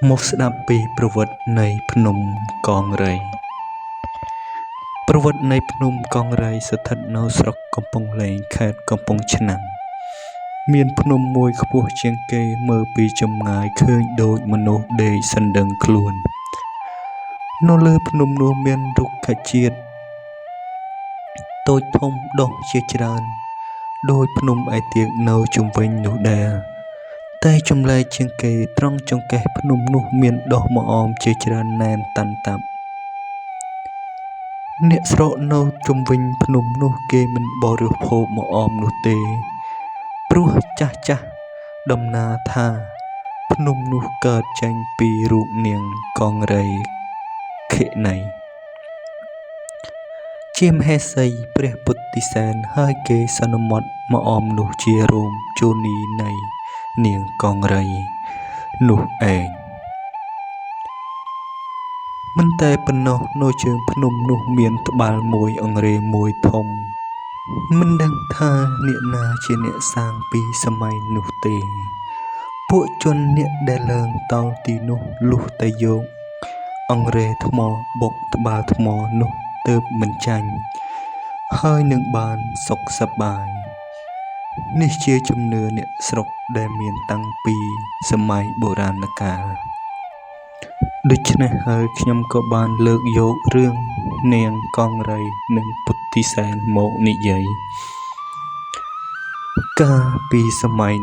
មកស្ដាប់ពីប្រវត្តិនៃភ្នំកង្រី ប្រវត្តិនៃភ្នំកង្រីស្ថិតនៅស្រុកកំពង់លែងខេត្តកំពង់ឆ្នាំង មានភ្នំមួយខ្ពស់ជាងគេមើលពីចម្ងាយឃើញដូចមនុស្សដេកសណ្ដឹងខ្លួន នៅលើភ្នំនោះមានរុក្ខជាតិតូចធំដុះជាច្រើន ដូចភ្នំឯទៀតនៅជុំវិញនោះដែរ តែចម្លែកជាងគេត្រង់ចង្កេះភ្នំនោះមានដុះម្អមជាច្រើនណែនតាន់តាប់ អ្នកស្រុកនៅជុំវិញភ្នំនោះគេមិនបរិភោគម្អមនោះទេ ព្រោះចាស់ៗតំណាលថា ភ្នំនោះកើតចេញពីរូបនាងកង្រីខិនី ជាមហេសីព្រះពុទ្ធិសែនហើយគេសន្មត់ម្អមនោះជារោមជនីនៃនាងកង្រីនោះឯង មិនតែប៉ុណ្ណោះនៅជើងភ្នំនោះមានត្បាល់មួយអង្រេមួយធំ មិនដឹងថាអ្នកណាជាអ្នកសាងពីសម័យនោះទេ ពួកជនអ្នកដែលឡើងតោលទីនោះលុះតែយកអង្រេថ្មបុកត្បាល់ថ្មនោះទើបមិនចាញ់ ហើយនឹងបានសុខសប្បាយ នេះជាជំនឿអ្នកស្រុកដែលមានតាំងពីសម័យបុរាណកាល ដូច្នេះហើយខ្ញុំក៏បានលើកយករឿងនាងកង្រីនិងពុទ្ធិសែនមកនិយាយ កាលពីសម័យ